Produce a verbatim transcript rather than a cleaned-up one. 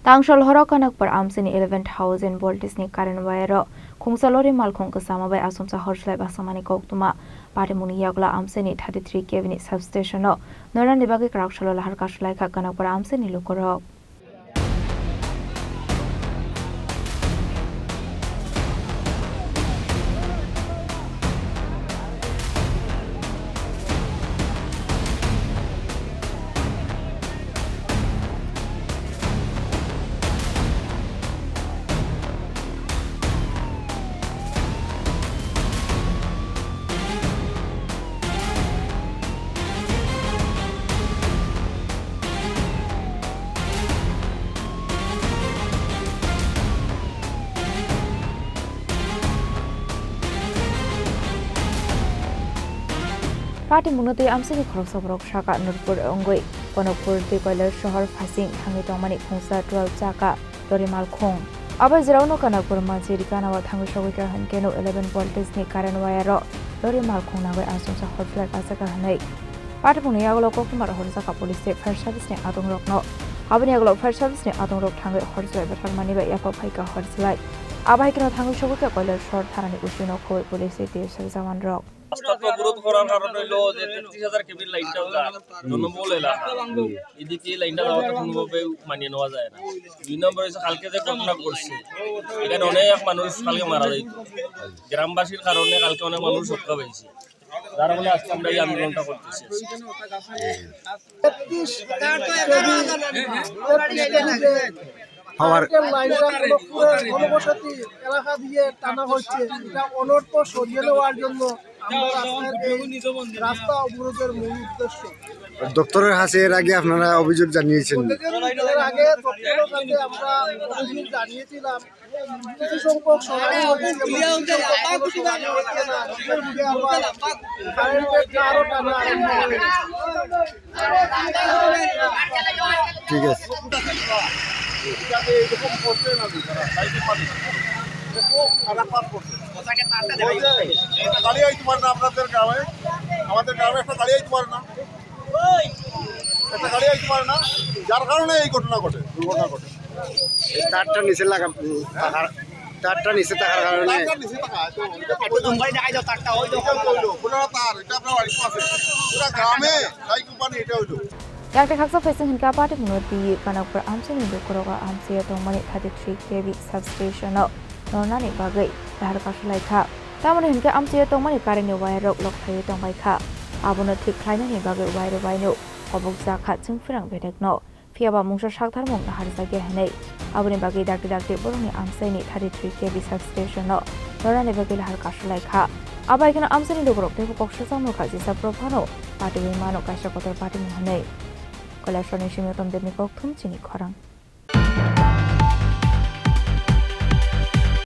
Tangsol horo Kanakpur amchaini eleven thousand voltage ni current wire o khungsa lori malkhung kwchama bai achomsa hor slai baksa mani koktwma. Patimungni yagulo amchaini thirty three K V ni substation o nornani bagwi kwrak salo lahar kasu laikha Kanakpur amchaini lukurok. Patimungno twi amchaini khoroksa borok saka Nurpur wngwi Konokpur twi Koilasohor phasing thangwi tongmani khungsa twelve chaka lori malkhung. Abo jora-o no Kanakpur mansi rikana o thangwi sogwi kha hinkhe no eleven voltage ni current wire o lori malkhung nangwi achomsa hor slai kasaka hinwi patimungni yagulo koktwma rok horjaka police tei fire service ni adongrokno. Aboni yagulo fire service ni adongrok thangwi hor slai bwtharmani bai yaphak phaikha hor slai. Abo hai kheno thangwi sogwi kha Koilasohor thanani usui nok khobwi police tei T S F jawan rok. রাস্তা তো অবরোধ করার কারণ হইলো যে তেত্রিশ হাজার কেবির লাইনটাও যার জনবহুল এলাকা। এদিকে এই লাইনটা যাওয়াতে কোনোভাবে মানিয়ে নেওয়া যায় না। দুই নম্বর হচ্ছে কালকে যে ঘটনা ঘটছে, এখানে অনেক মানুষ কালকে মারা যাইত। গ্রামবাসীর কারণে কালকে অনেক মানুষ রক্ষা পাইছে, যার ফলে আজকে আমরা এই আন্দোলনটা করতেছি। তেত্রিশ, তেত্রিশ, তেত্রিশ, পাওয়ার কারেন্টের লাইনটা কোনো পুরো ঘনবসতি এলাকা দিয়ে টানা হচ্ছে। এটা অনর্থ সরিয়ে নেওয়ার জন্য আমরা আজকের এই রাস্তা অবরোধের মূল উদ্দেশ্য। দপ্তরের কাছে এর আগে আপনারা অভিযোগ জানিয়েছেন? এর আগে দপ্তরের কাছে আমরা অভিযোগ জানিয়েছিলাম। কিছু সংখ্যক সরানো হচ্ছে এবং কিছু সংখ্যক সরানো হচ্ছে না। এর ফলে আবার কারেন্টের তারও টানা আরম্ভ হয়েছে। ঠিক আছে। যাতে এরকম করছে না, তারা তাই কি পারে? এটা খুব খারাপ কাজ করছে। একটা গাড়ি আইতে পারে না আপনাদের গ্রামে, আমাদের গ্রামে একটা গাড়ি আইতে পারে না, একটা গাড়ি আইতে পারে না, যার কারণে এই ঘটনা ঘটে, দুর্ঘটনা ঘটে। এই তারটা নিচে লাগা, উম, থাকার, তারটা নিচে থাকার কারণে। তারটা নিচে থাকা, তো ওই যে তারটা ওই যে ওই যে ওই যে, ওটা তার, এটা আপনার বাড়িতে আছে। পুরা গ্রামে তাই কোম্পানি এটা হইলো। Yang tei khaksa phaising hinkhe patimungno twi Kanakpur amchaini lukurok o amchai tongmani thirty three K V substation o nornani bagwi lahar kasulai kha. Tamoni hinkhe amchai tongmani current ni wire rok lok phaiwi tongbai kha. Abono thik khlainani bagwi wire bai no kobokjak kha chwngphrang bedekno. Phiya ba mungsa saktharmung naharjakya hinwi. Aboni bagwi dakti dakti borokni amchaini thirty three K V substation-o nornani bagwi lahar kasulai kha. Abo hai kheno amchaini lukurok teibo kok swchangmung kha jesa prophano patiwi mano kaisa kotor patimung hinwi. Kailaswrni simi Utom Debni kokthum chini khorang.